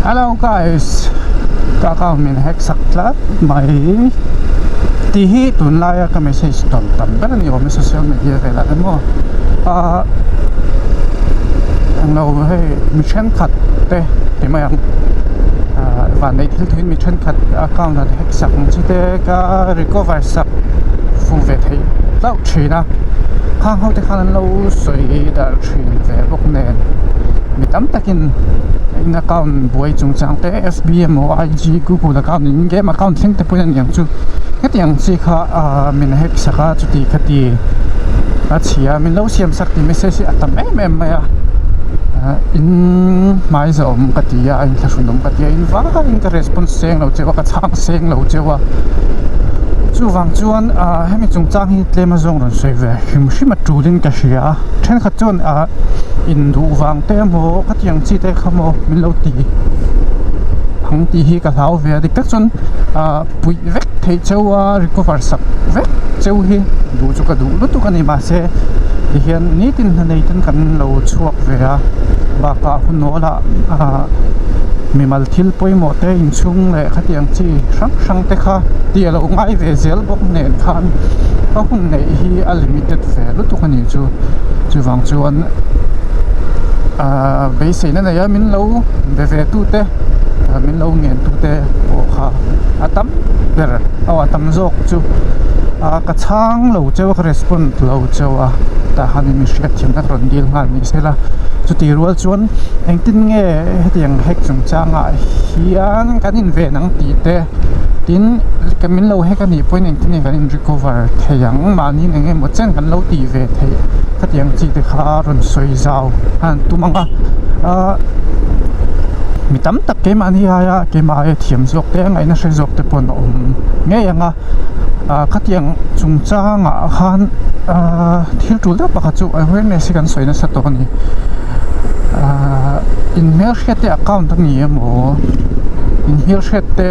Hello guys ka account min hack sak tlat mai tih hi tunlaia ka message tawn tam ber a ni awm e social media velah emaw ah englo hei mi thenkhat te ti mai ang ah vanneih thil thuin mi thenkhat account an hack sak ang chi te ka recover sak fu ve theih hlauh thin a khang ho te khan an lo sawi darh thin ve bawk nen mi tam takin in account buai chungchang te fb emaw ig google account in game account thleng te pawhin a ni ang chu hetiang chi kha ah min hack sak a chuti khati a chhia min lo siam sak tih message hi a tam em em mai a ah in hmai zawh awm ka ti a a inthlahrun awm ka ti a in vaiin ka response seng lo cheu a ka chhang seng lo cheu a chuvang chuan ah hemi chungchang hi tlem a zawng rawn sawi ve hrim hrim a tulin ka hria a thenkhat chuan ah induh vang te emaw khatiang chi te kha maw min lo ti ang tih hi ka hlau ve a dik tak chuan ah puih vek theih cheu a recover sak vek cheu hi duh chu ka duh lutuk a ni mahse tihian nitin hna nei ten kan lo chhuak ve a bakah hun nawlah ah mimal thil pawimawh te inchhung leh khatiang chi hrang hrang te kha tih a lo ngai ve zel bawk nen khan ka hun neih hi a limited ve lutuk a ni chu chuvang chuan ahh beiseina nei a min lo be ve tu te min lo ngen tu te pawh kha a tam ber aw a tam zawk chu ah ka chhang lo cheu a ka respond lo cheu a tah hian in hriatthiamna ka rawn dil nghal ni se la chutih rual chuan engtin nge hetiang hack chungchangah hian kan inven ang tih te tin min lo hack anih pawhin engtin nge kan in recover thei ang mahni eng emaw chen kan lo tih ve theih khatiang chi te kha rawn sawi zau a han tum ang a ahh mi tam tak keimahni aia keimah aia thiam zawk te ngaihna hre zawk te pawh an awm ngei ang a ah khatiang chungchangah khan ahh thil tul deuh pakhat chu awareness hi kan sawi nasa tawh a ni ahh inhmelhriat te account a ni emaw inhmelhriat te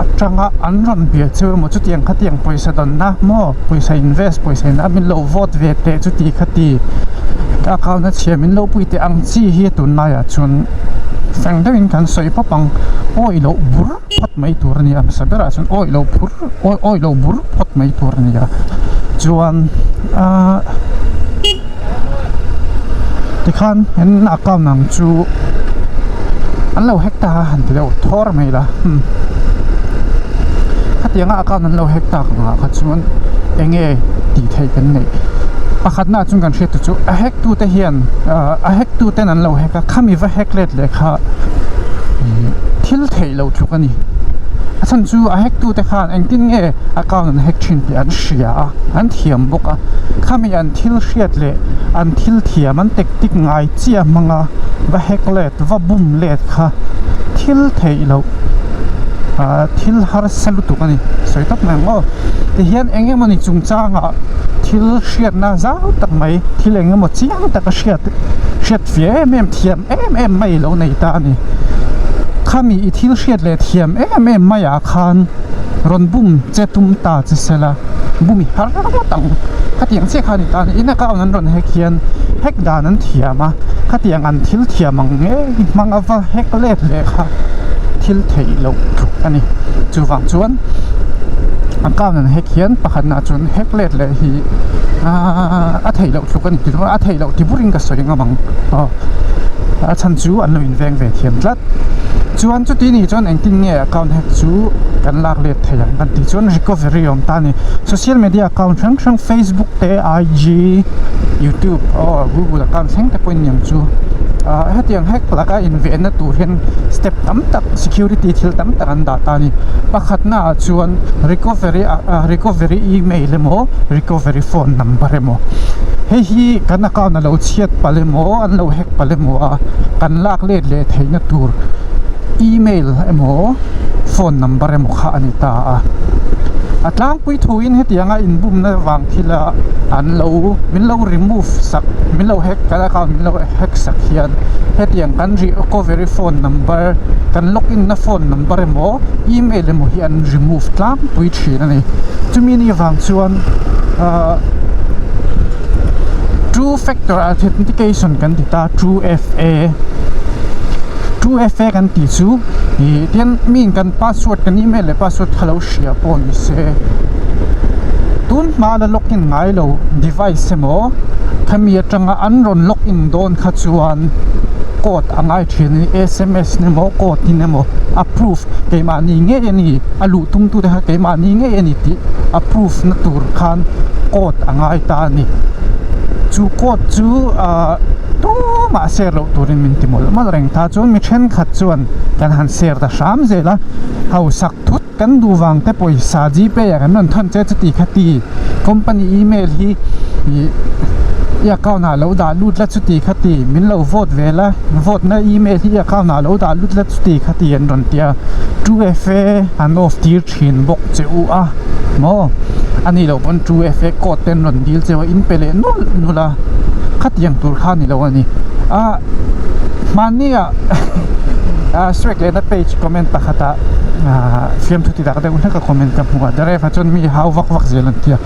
atanga an rawn bia chu emaw chutiang khatiang pawisa dawnna maw pawisa invest pawisa in a min lo vote ve teh chuti khati ka account a chhia min lo pui teh ang chi hi tunlaiah chuan feng deuhin kan sawi pawp ang awi loh bur phawt mai tur a ni a hmasa berah chuan awi loh phur awi awi loh bur phawt mai tur a ni a chuan ahh tikhan an account ang chu an lo hack ta a han ti deuh thawr mai la khatianga account an lo hack tak angah kha chuan eng nge tih theih kan neih pakhatna ah chuan kan hriat tur chu a hack tu te hian ahh a hack tu ten an lo hack a khami va hack let leh kha thil theih loh tluk a ni a chhan chu a hack tu te khan engtin nge account an hack thin tih an hria a an thiam bawk a khami an thil hriat leh an thil thiam an tactic ngai chiah hmanga va hack let va bum let kha thil theih loh ah thil harsa lutuk a ni sawi tawp mai ang aw tihian eng emawni chungchangah thil hriatna zau tak mai thil eng emaw chiang taka hriat hriat fia em em thiam em em mai lo nei ta a ni khami i thil hriat leh thiam em em maiah khan rawn bum che tum ta che sela bum i har ngawt ang khatiang chiah kha a ni ta a ni in account an rawn hack hian hack dan an thiam a khatiang an thil thiam ang ngei hmang a va hack let leh kha thil theih loh tluk a ni chuvang chuan account an hack hian pakhatna chuan hack let leh hi aaa a theih loh tluk a ni ti a theih loh ti burin ka sawi ngam ang aw a chhan chu an lo inveng ve thiam tlat chuan chuti nih chuan engtin nge account hack chu kan lak let thei ang kan tih chuan recovery a awm ta a ni social media account hrang hrang facebook te ig youtube aw google account thleng te pawhin niang chu ah hetiang hack laka invenna tur hian step tam tak security thil tam tak an dah ta a ni pakhatna ah chuan recovery ah recovery email emaw recovery phone number emaw hei hi kan account a lo chhiat palh emaw an lo hack palh emaw a kan lak let leh theihna tur email emaw phone number emaw kha a ni ta a a tlangpui thuin hetianga inbumna vang thila an lo min lo remove sak min lo hack kan account min lo hack sak hian hetiang kan recovery phone number kan login na phone number emaw email emaw hi an remove tlangpui thin a ni chumi ni vang chuan ahh two factor authentication kan ti ta 2FA. 2FA kan tih chu ih tian miin kan password kan email leh password kha lo hria pawh ni se tun hma la login ngai lo device emaw khami atanga an rawn login dawn kha chuan code a ngai thin a ni sms emaw code in emaw a proof keimahni ngei a ni a luh tum tute kha keimahni ngei a ni tih a proof na tur khan code a ngai ta a ni chu code chu ah tumah share loh turin min ti mawlh mawlh reng ta chuan mi thenkhat chuan kan han share ta hram zel a hausak thut kan duh vang te pawisa gpay ah kan rawn thawn che chuti kha ti company email hi ih i account ah lo dah lut la chuti kha ti min lo vote ve la vote na email hi i account ah lo dah lut la chuti kha ti an rawn ti a 2fa an off tir thin bawk che u a maw a nih loh pawn 2fa code te an rawn dil cheu a in pe leh nulh nulh a khatiang tur kha a ni lo a ni a hmanni ah ah shrek lehna page comment pakhat ah ah fiamthu ti dak deuh hlek a comment ka hmu a deref ah chuan mi hau vak vak zel an ti a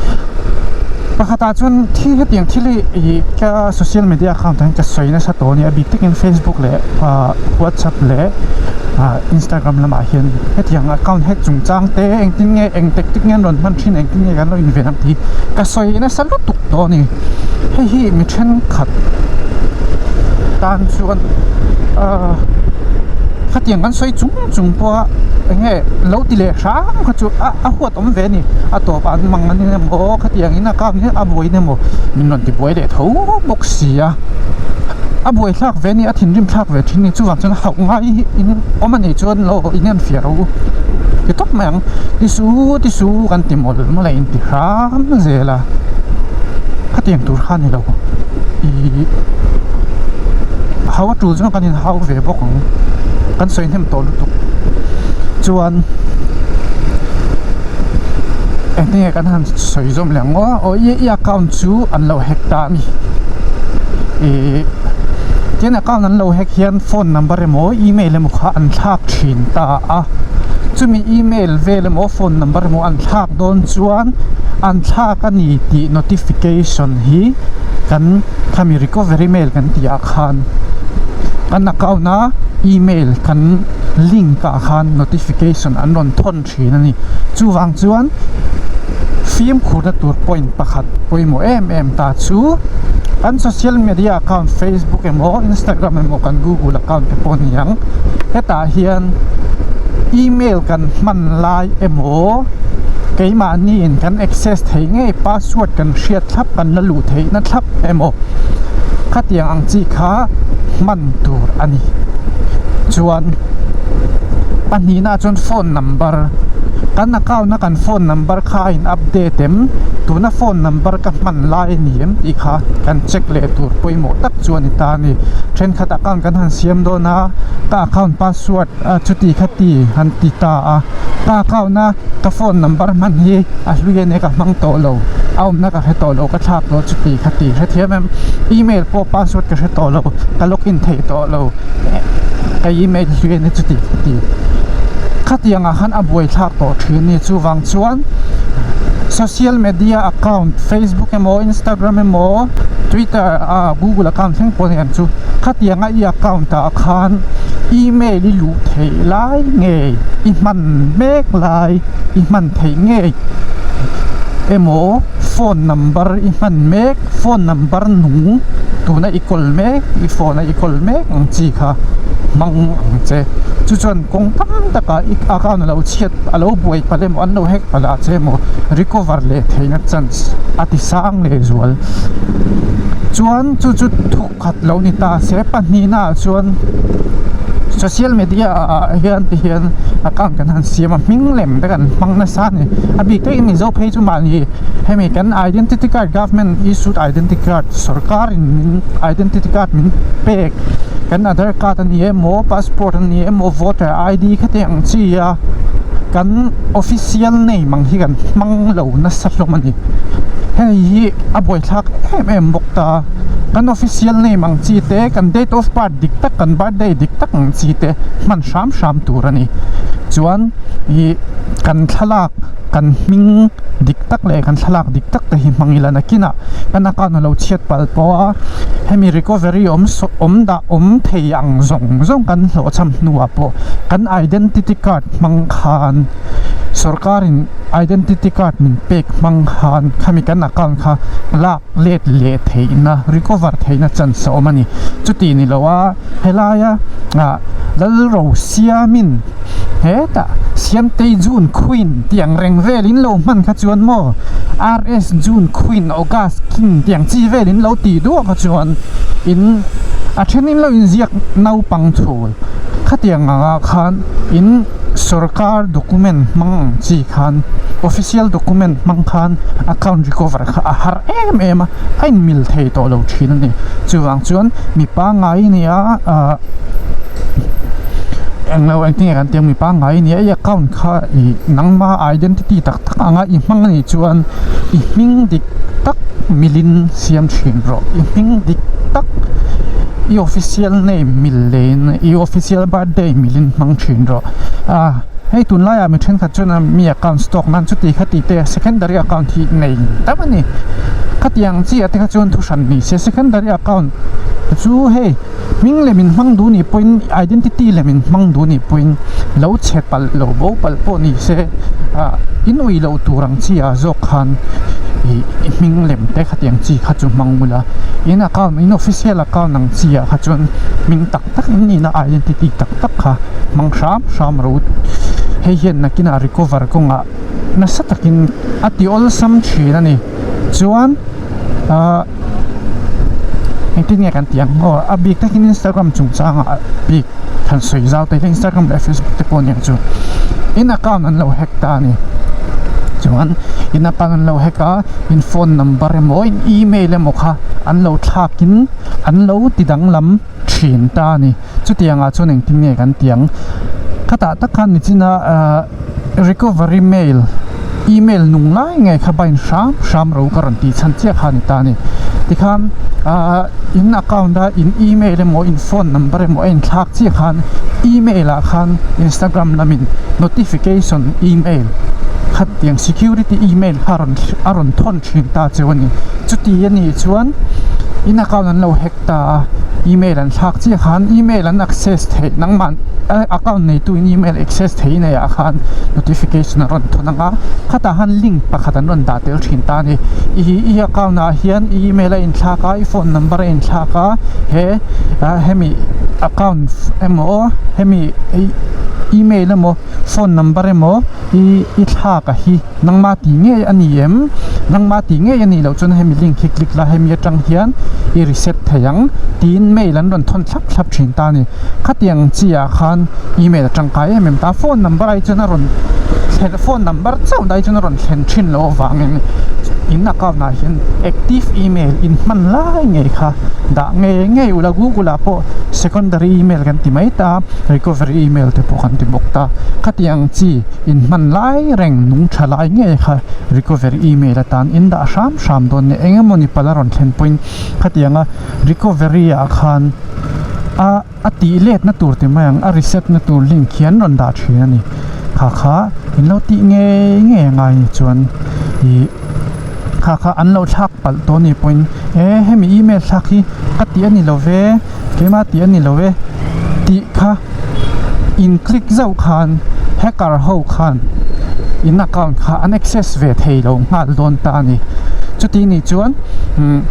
pakhat ah chuan thil hetiang thil hi ih ka social media account ah hian ka sawi nasa tawh a ni a bik takin facebook leh ah whatsapp leh ah instagram lamah hian hetiang account hack chungchang te engtin nge eng tactic nge an rawn hman thin engtin nge kan lo inven ang tih hi ka sawi nasa lutuk tawh a ni hei hi mi thenkhat tan chuan ah khatiang kan sawi chung chung pawha eng nge lo ti leh hram kha chu a a huat awm ve a ni a tawpah an mang an emaw khatiang in account hi a buain emaw min rawn ti buai leh tho bawk si a a buai thlak ve a ni a thinrim thlak ve thin a ni chuvang chuan hauh ngai hi in awm a nih chuan lo in en fiah rawh u ti tawp mai ang ti su ti su kan ti mawlh mawlh a in ti hram zel a khatiang tur kha a ni lo ih hau a tul chuan kan in hau ve bawk ang kan sawi hnem tawh lutuk chuan engtin nge kan han sawi zawm leh ang aw aw i i account chu an lo hack ta a ni ih tin account an lo hack hian phone number emaw email emaw kha an thlak thin ta a chumi email vel emaw phone number emaw an thlak dawn chuan an thlak a ni tih notification hi kan khami recovery mail kan tih ah khan kan account a email kan link ah khan notification an rawn thawn thin a ni chuvang chuan fimkhurna tur point pakhat pawimawh em em ta chu kan social media account facebook emaw instagram emaw kan google account te pawh a ni ang hetah hian email kan hman lai emaw keimahniin kan access theih ngei password kan hriat thlap kan la luh theihna thlap emaw khatiang ang chi kha hman tur a ni chuan pahnihna chuan phone number kan account a kan phone number kha a in update em tuna phone number ka hman lai a ni em tih kha kan check leh tur pawimawh tak chu a ni ta a ni thenkhat account kan han siam dawn a ka account password a chuti khati han ti ta a ka account a ka phone number hman hi a hlui a nia ka hmang tawh lo a awmna ka hre tawh lo ka thlak tawh chuti khati hrethiam em email pawh password ka hre tawh lo ka login thei tawh lo ka email hlui a nia chuti khati khatiang ah khan a buai thlak tawh thin a ni chuvang chuan social media account facebook emaw instagram emaw twitter ah google account thleng pawh a ni ang chu khatiang a i account ah khan email i luh theih lai nge i hman mek lai i hman theih ngei emaw phone number i hman mek phone number nung tuna i kawl mek i phone a i kawl mek ang chi kha hmang ang che chu chuan kawng tam takah i account a lo chhiat a lo buai palh emaw an lo hack palh ah che emaw recover leh theihna chance a ti sang leh zual chuan chu chu thuk khat lo ni ta se pahnihna ah chuan social media ah hian ti hian account kan han siam a hming lem te kan hmang nasa a ni a bik takin mizo phei chu mahni hemi kan identity card government issued identity card sorkar in min identity card min pek kan aadhar card a ni emaw passport a ni emaw voter id khati ang chi a kan official name ang hi kan hmang lo nasa hlawm a ni hei hi a buaithlak em em bawk ta. Kan official name ang chi te, kan date of birth dik tak, kan birthday dik tak ang chi te hman hram hram tur a ni. Chuan ih kan thlalak kan hming dik tak leh kan thlalak dik tak te hi hmang ila nakinah kan account a lo chhiat palh pawh a, hemi recovery awm saw awm dah awm thei ang zawng zawng kan hlawhchham hnuah pawh kan identity card hmang khan sorkarin identity card min pek hmang khan khami kan account kha lak let leh theihna recover theihna chance a awm a ni. Chuti ni lo a helaia ah Lalro siamin hetah Siamtei June Queen tih ang reng vel in lo hman kha chuan maw RS June Queen August King tih ang chi vel in lo tih duah kha chuan in a then in lo inziak naupang thul khatiang angah khan in sorkar document hmang ang chi khan official document hmang khan account recover kha a har em em a a inmil thei tawh lo thin a ni chuvang chuan mi pangngai nia ah englo engtin nge kan tih ang mi pangngai nia i account kha ih nangma identity tak tak anga i hmang anih chuan i hming dik tak milin siam thin rawh i hming dik tak i official name mil lehin i official birthday milin hmang thin rawh ah hei tunlaiah mi thenkhat chuan mi account stock nan chuti khati te secondary account hi nei tam a ni khatiang chiah te kha chuan thu hran ni se secondary account chu hei hming lem in hmang duh nih pawhin identity lem in hmang duh nih pawhin lo chhe palh lo bo palh pawh ni se ah in ui loh tur ang chi ah zawk khan ih hming lem te khatiang chi kha chu hmang ula in account in official account ang chi ah kha chuan hming tak tak in nihna identity tak tak kha hmang hram hram ro hei hian nakinah recover kawngah nasa takin a ti awlsam thin a ni chuan ahh engtin nge kan tih ang aw a bik takin Instagram chungchangah bik han sawi zau te hi Instagram leh Facebook te pawh aniang chu in account an lo hack ta a ni chuan in account an lo hack a in phone number emaw in email emaw kha an lo thlakin an lo ti danglam thin ta a ni chutiangah chuan engtin nge kan tih ang khatah tak khan nichina ahh recovery mail email nung lai ngei kha bind hram hram ro ka rawn tih chhan chiah kha a ni ta a ni tikhan ahh in account a in email emaw in phone number emaw a inthlak chiah khan email ah khan instagram lamin notification email khatiang security email kha a rawn a rawn thawn thin ta cheu a ni chuti a nih chuan in account an lo hack ta a email an thlak chiah khan email an access theih nangmah account neitu in email access thei nei ah khan notification a rawn thawn ang a khatah khan link pakhat an rawn dah tel thin ta a ni i i account ah hian i email a inthlak a i phone number a inthlak a he ah hemi account emaw hemi email emaw phone number emaw i i thlak a hi. Nangmah tih ngei a ni em? Nangmah tih ngei a nih loh chuan hemi link hi click la, hemi atang hian i reset thei ang tiin mail an rawn thawn thlap thlap thin ta a ni. Khatiang chi ah khan email a tangkai em em ta. Phone number ai chuan a rawn thlen, phone number chauh dai chuan a rawn thlen thin loh avangin in account ah hian active email in hman lai ngei kha dah ngei ngei ula Google ah pawh secondary email kan ti mai ta, recovery email te pawh kan ti bawk ta. Khatiang chi. Inhman lai reng nung tha lai ngei kha recovery email atan in dah hram hram dawn nia eng emawni pala rawn thlen pawhin khatianga recovery ah khan a a tih let na tur ti mai ang a reset na tur link hi an rawn dah thin a ni kha kha in lo tih ngei ngei a ngai ni chuan ih kha kha an lo thlak palh tawh a nih pawhin e hemi email thlak hi ka tih a ni lo ve keimah tih a ni lo e tih kha in click zauh khan hacker ho khan in account kha an access ve thei lo nghal dawn ta a ni chuti nih chuan umm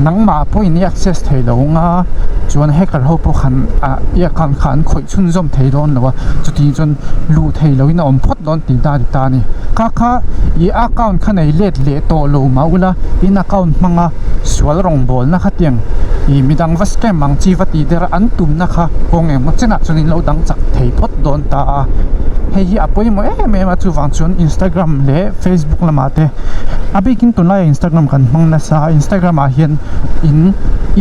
nangmah pawhin i access thei lo anga chuan hacker ho pawh khan ah i account kha an khawih chhunzawm thei dawn lo a chuti chuan luh thei loin a awm phawt dawn tih ta a ni ta a ni kha kha i account kha nei let leh tawh lo mah ula in account hmanga sual rawngbawlna khatiang ih midang va scam ang chi va tih der a an tumna kha kawng engmaw chenah chuan in lo dang chak thei phawt dawn ta a hei hi a pawimawh em em a chuvang chuan Instagram leh Facebook lamah te a bikin tunlaiah Instagram kan hmang nasa a Instagram ah hian in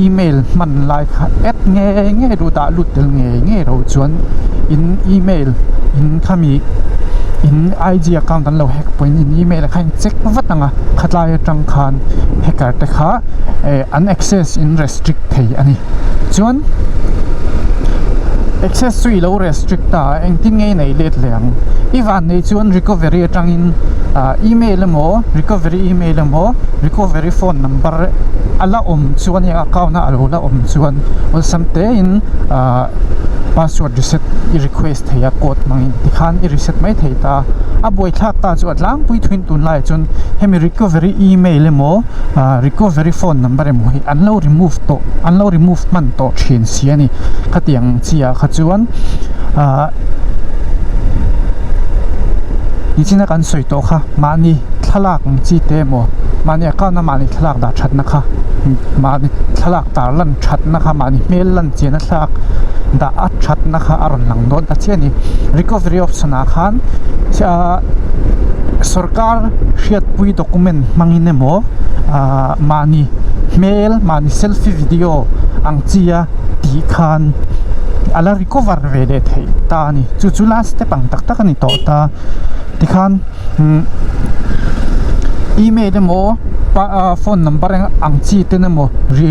email hman lai kha add nge nge ru dah lut tel nge nge ro chuan in email in khami. In IG account an lo hack pawhin in email ah khan in check vat ang a, khatlai atang khan hacker te kha eh an access in restrict thei a ni. Chuan access chu i lo restrict ta a, engtin nge i nei let leh ang? I van nei chuan recovery atangin ah email emaw recovery email emaw recovery phone number a la awm chuan i account a a lo la awm chuan awlsam tein ah password reset i request thei a code hmangin tikhan i reset mai thei ta a buaithlak ta chu a tlangpui thuin tunlaiah chuan hemi recovery email emaw ah recovery phone number emaw hi an lo remove tawh an lo remove hman tawh thin si a ni khatiang chiah kha chuan ah nichina kan sawi tawh kha mahni thlalak ang chi te emaw mahni account a mahni thlalak dah thatna kha mahni thlalak tar lan thatna kha mahni hmel lan chian a thlalak dah a thatna kha a rawn lang dawn ta chiah a ni recovery option ah khan ah sorkar hriatpui document hmangin emaw ah mahni hmel mahni selfie video ang chi a tih khan a la recover ve leh theih ta a ni chu chu last step ang tak tak a ni tawh ta tikhan umm email emaw phone number ang chi ten emaw ri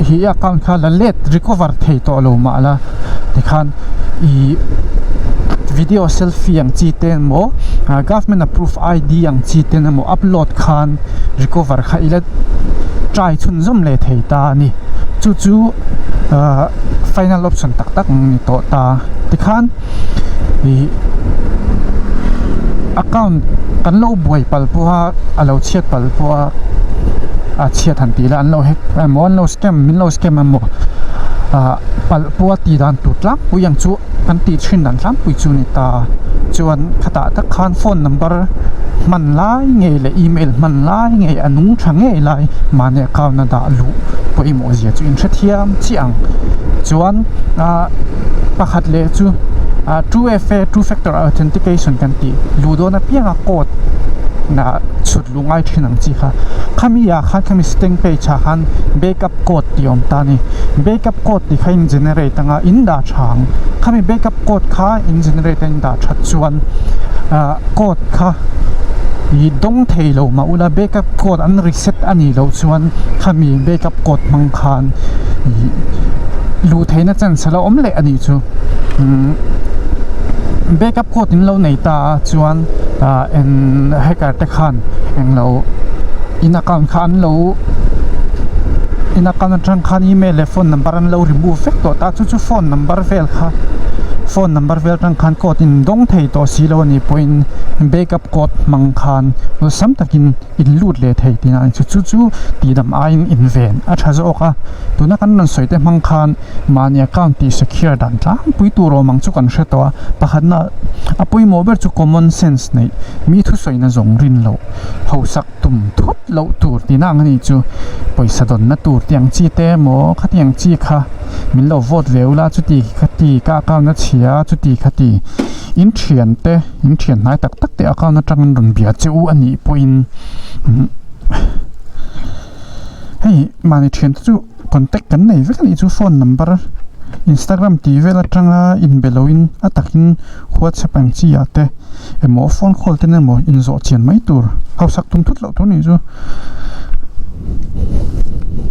hi account kha la let recover thei tawh lo mah la tikhan ih video selfie ang chi te emaw government approve id ang chi ten emaw upload khan recover kha ila try chhunzawm leh thei ta a ni chu chu ahh final option tak tak ang ni tawh ta tikhan ih account kan lo buai palh pawha a lo chhiat palh pawha a chhiat han tih lah an lo hack emaw an lo scam min lo scam emaw ah palh pawha tih dan tur tlangpui ang chu kan tih thin dan tlangpui chu a ni ta chuan khatah tak khan phone number hman lai ngei leh email hman lai ngei a nung tha ngei lai mahni account a dah luh pawimawh zia chu inhrethiam chiah ang chuan ah pakhat leh chu ah 2FA two factor authentication kan tih luh dawn apianga code ah chhut luh ngai thin ang chi kha khami ah khan khami setting page ah khan backup code tih a awm ta a ni backup code tih kha in generate anga in dah tha ang khami backup code kha in generate a in dah that chuan ah code kha ih dawng thei lo mah ula backup code an reset a nih loh chuan khami backup code hmang khan ih luh theihna chance a la awm leh a nih chu umm backup code in lo nei ta a chuan ah eng hacker te khan englo in account kha an lo in account atang khan email leh phone number an lo remove vek tawh ta chu chu phone number vel kha phone number vel atang khan code in dawng thei tawh si lo a nih pawhin backup code hmang khan awlsam takin in lut leh thei tih a ni chu chu chu tihdam aiin inven a tha zawk a tuna kan rawn sawi te hmang khan mahni account tih secure dan tlangpui tur awm ang chu kan hre tawh a pakhatna a pawimawh ber chu common sense neih mi thusawina zawng rin loh hausak tum thut loh tur tihna ang a ni chu pawisa dawnna tur tih ang chi te emaw khatiang chi kha min lo vote ve ula chuti khati ka account a chhia chuti khati in thian te in thian hnai tak tak te account atangin rawn bia che u a nih pawhin hei mahni thian te chu contact kan nei vek a nih chu phone number instagram tih vel atanga inbe loin a takin whatsapp ang chi ah te emaw phone call ten emaw inzawh chian mai tur hausak tum thut loh tur a nih chu.